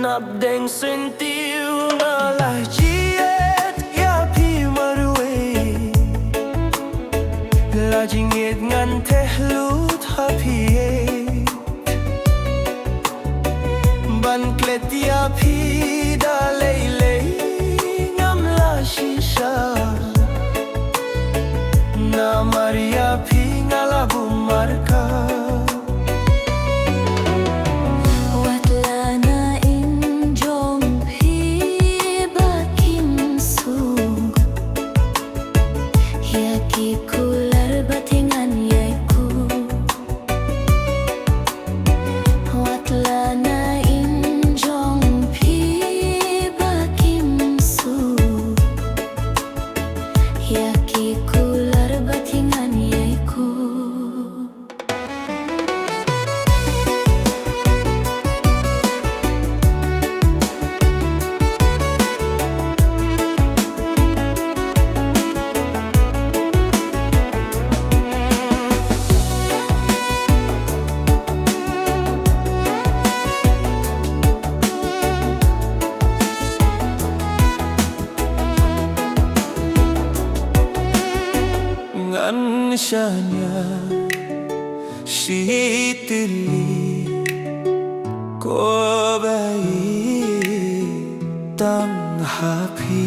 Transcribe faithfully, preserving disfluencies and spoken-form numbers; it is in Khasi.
Napdeng syntiew nga la jied ïa phi marwei, la jingïeit ngan theh lut ha phi, ban klet ïa phi da lei lei ngam la shisha, namar ïa phi nga la bun marka. Wat la na in jong phi ba kim suk, ïa ki kular ba tyngan ïa ku. Wat la na in jong phi ba kim suk, ïa ki kular ba tyngan ïa ku. Ngan shaniah shi tylli, ko Blei, tang ha phi.